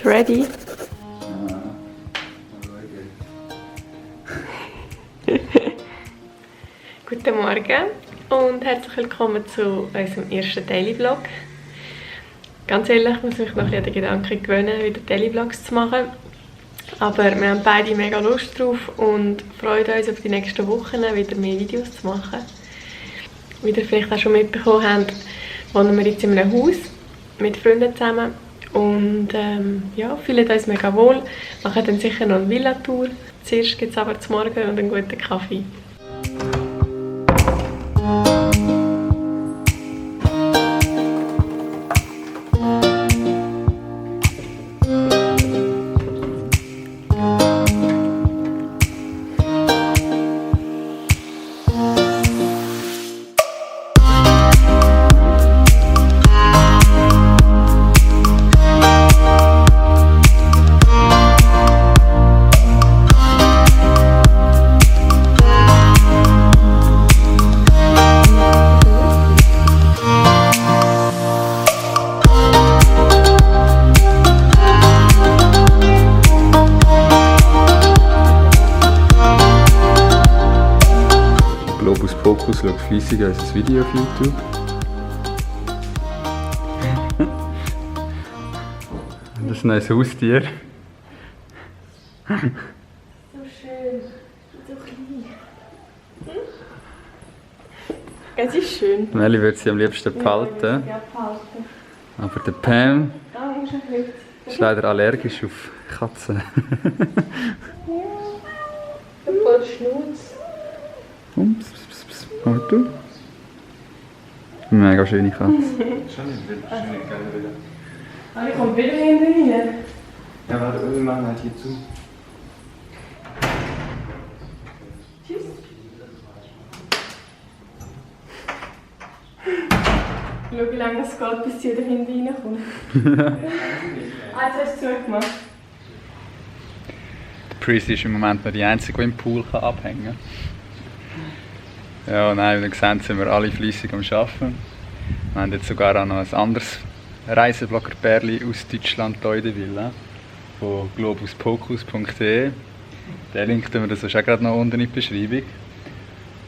ready? Guten Morgen und herzlich willkommen zu unserem ersten Daily Vlog. Ganz ehrlich, ich muss mich noch an den Gedanken gewöhnen, wieder Daily Vlogs zu machen. Aber wir haben beide mega Lust drauf und freuen uns auf die nächsten Wochen wieder mehr Videos zu machen. Wie ihr vielleicht auch schon mitbekommen habt, wohnen wir jetzt in einem Haus mit Freunden zusammen. Und ja, fühlen uns mega wohl. Machen dann sicher noch eine Villa-Tour. Zuerst gibt es aber zum Morgen und einen guten Kaffee. Fokus schaut fleissig unser Video auf YouTube. Das ist ein neues Haustier. So schön, so klein. Es ist schön. Melli würde sie am liebsten behalten. Aber der Pam ist leider allergisch auf Katzen. Der voll Schnuz. Auto. Mega schöne Katze. Schon ein Bild, schöne geile Bilder. Ah, ich komme wieder hinter rein. Ja, warte, wir machen halt hier zu. Tschüss. Schau, wie lange es geht, bis sie wieder hinter reinkommt. Jetzt hast du zugemacht. Prissy ist im Moment noch die Einzige, die im Pool abhängen kann. Ja, nein, wie ihr seht, sind wir alle fleissig am Arbeiten. Wir haben jetzt sogar auch noch ein anderes Reiseblogger-Pärli aus Deutschland hier in der Villa. Von globuspocus.de. Den Link tun wir das auch gerade noch unten in die Beschreibung.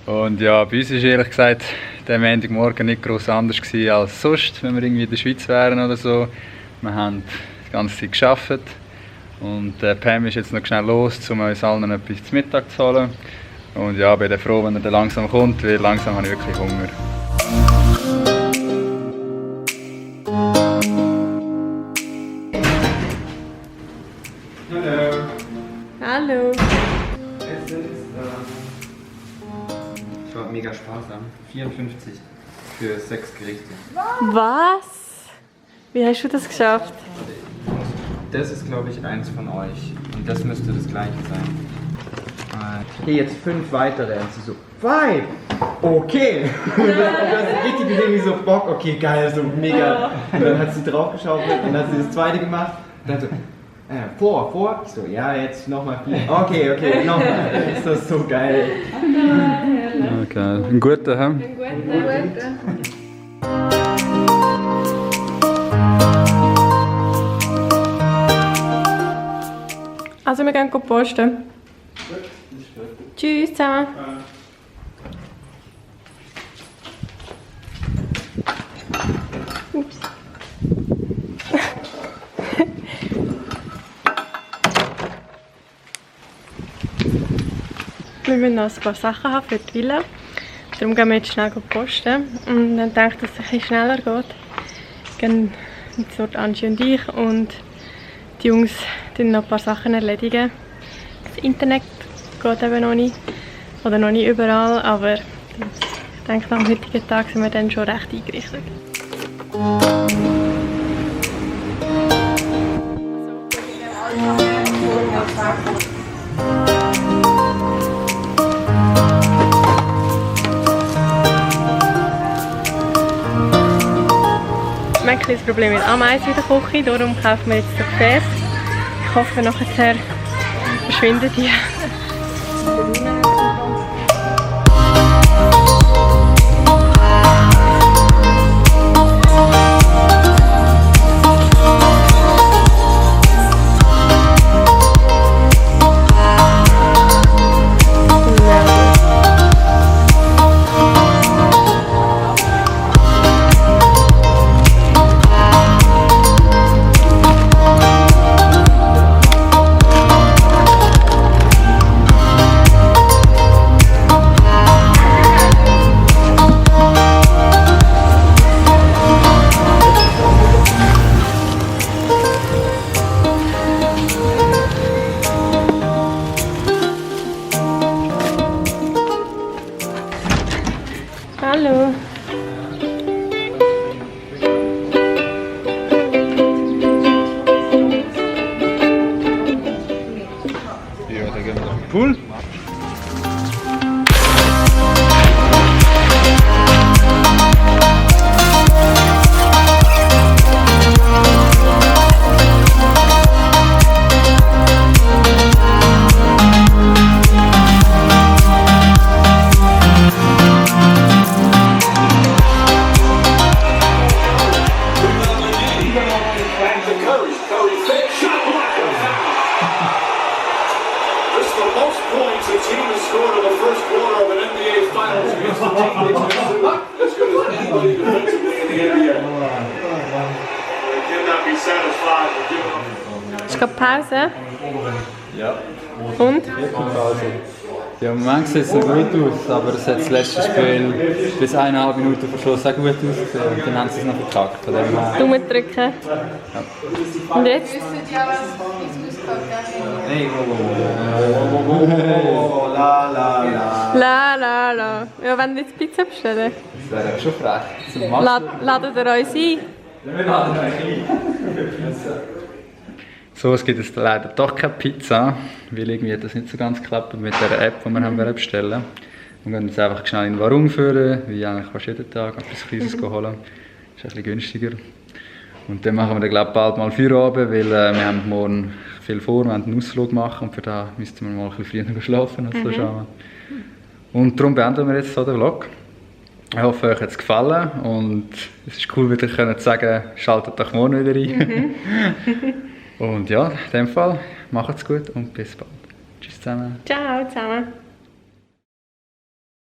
Und ja, bei uns war ehrlich gesagt der Montagmorgen nicht gross anders gewesen als sonst, wenn wir irgendwie in der Schweiz wären oder so. Wir haben die ganze Zeit gearbeitet. Und Pam ist jetzt noch schnell los, um uns allen etwas zu Mittag zu holen. Und ja, bin dann froh, wenn er dann langsam kommt, weil langsam habe ich wirklich Hunger. Hallo. Hallo. Es war mega sparsam. 54 für 6 Gerichte. Was? Wie hast du das geschafft? Das ist, glaube ich, eins von euch. Und das müsste das gleiche sein. Hier jetzt 5 weitere. Und sie so, 5! Okay! Und das ist richtig gesehen, wie so Bock, okay, geil, so mega. Und dann hat sie draufgeschaufelt und dann hat sie das zweite gemacht. Und dann so, 4. Ich so, ja, jetzt nochmal 4. Okay, nochmal. Ist das so geil. Okay, ein guter, hä? Ein guter. Also wir gehen posten. Tschüss zusammen. Ups. Wir müssen noch ein paar Sachen haben für die Villa. Darum gehen wir jetzt schnell posten. Und dann denke ich, dass es ein bisschen schneller geht. Gehen jetzt dort Angie und ich und die Jungs noch ein paar Sachen erledigen. Das Internet geht eben noch nicht. Oder noch nicht überall, aber ich denke, am heutigen Tag sind wir dann schon recht eingerichtet. Wir haben ein Problem mit Ameisen in der Küche, darum kaufen wir jetzt das Gefäß. Ich hoffe, nachher verschwinden die. Cool. Ist gerade Pause? Ja. Und? Ja, im Moment sieht es noch gut aus, aber es hat das letzte Spiel bis 1,5 Minuten vor Schluss auch gut ausgesehen und dann haben sie es noch verkackt. Von dem her. Daumen drücken. Ja. Und jetzt? Hey, la la la. La la la. Ja, wenn wir jetzt Pizza bestellen, Das wäre schon frech. Zum Machen. ladet ihr uns ein? So, es gibt jetzt leider doch keine Pizza, weil irgendwie hat das nicht so ganz geklappt mit der App, die wir haben bestellen. Wir gehen jetzt einfach schnell in den Warum führen, wie eigentlich fast jeden Tag etwas Kleines holen. Ist ein bisschen günstiger. Und dann machen wir dann, glaube ich, bald mal Feierabend, weil wir haben morgen viel vor, wir haben einen Ausflug machen und für das müssten wir mal ein bisschen früher schlafen als so schauen. Und darum beenden wir jetzt so den Vlog. Ich hoffe, euch hat es gefallen und es ist cool, wieder zu sagen, schaltet doch morgen wieder ein. Und ja, in dem Fall, macht's gut und bis bald. Tschüss zusammen. Ciao zusammen.